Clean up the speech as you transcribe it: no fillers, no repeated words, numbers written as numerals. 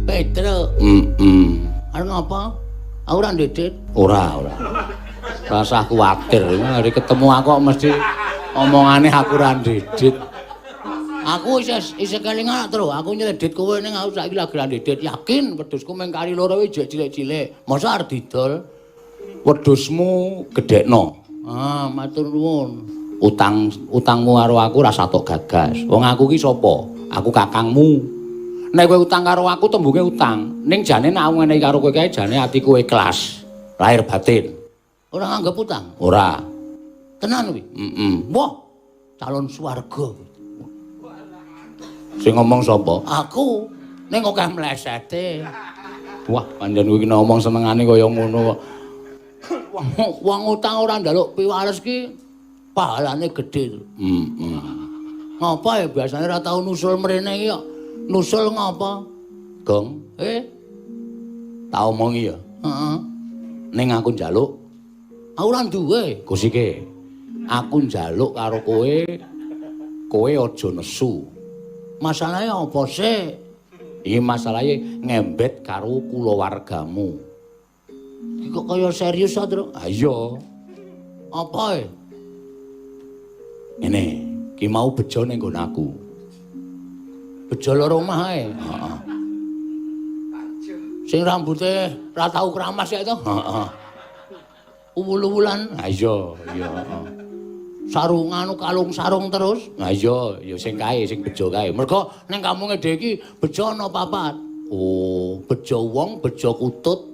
Petro. Heeh. Arep ngapa? Aku ora ndedit. Ora, ora. Rasah kuwatir, hari ketemu aku kok mesti omongane aku ora ndedit. Aku isih isih kelingan, Tru. Aku nyledit kowe ning aku saiki lagi ra ndedit. Yakin wedhusku mung kari loro kuwi jek cilik-cilik. Mosok arep didol? Wedhusmu gedhekno. Ah, matur nuwun. Utang utangmu karo aku ora satok gagas. Wong aku ki sapa? Aku kakangmu. Nek kowe utang karo aku tembunge utang. Ning jane nek aku ngene karo kowe kae jane atiku ikhlas. Lahir batin. Ora nganggep utang. Ora. Tenan kuwi. Heeh. Wah, calon swarga. Sing ngomong sapa? Aku ning akeh mlesete. Wah, pancen kowe iki ngomong senengane kaya ngono kok. Wong wong utang ora njaluk piwales ki pahalane gedhe. Heeh. Ngapa ya biasane ora tau nusul mrene iki kok. Nusul ngapa? Gong, Eh, tak omongi ya. Heeh. Ning aku njaluk Aku ora duwe. Gusike. Aku njaluk karo kowe, kowe aja nesu. Masalahe apa sih? Iki masalahe ngembet karo kulawargamu. Iki kok kaya serius ta, Tru? Ha iya, Apa e? Ngene, ki mau bejo ning nggon aku. Bejo loro omah ae. Heeh. Sing rambute ora tau kramas ya to? Heeh. Uwul-uwulan, Ha iya, iya, heeh. Sarungan kalung sarung terus. Ha iya, ya sing kae, sing bejo kae. Mergo ning kampunge dhewe iki bejo ana papat. Oh, Bejo wong, bejo kutut,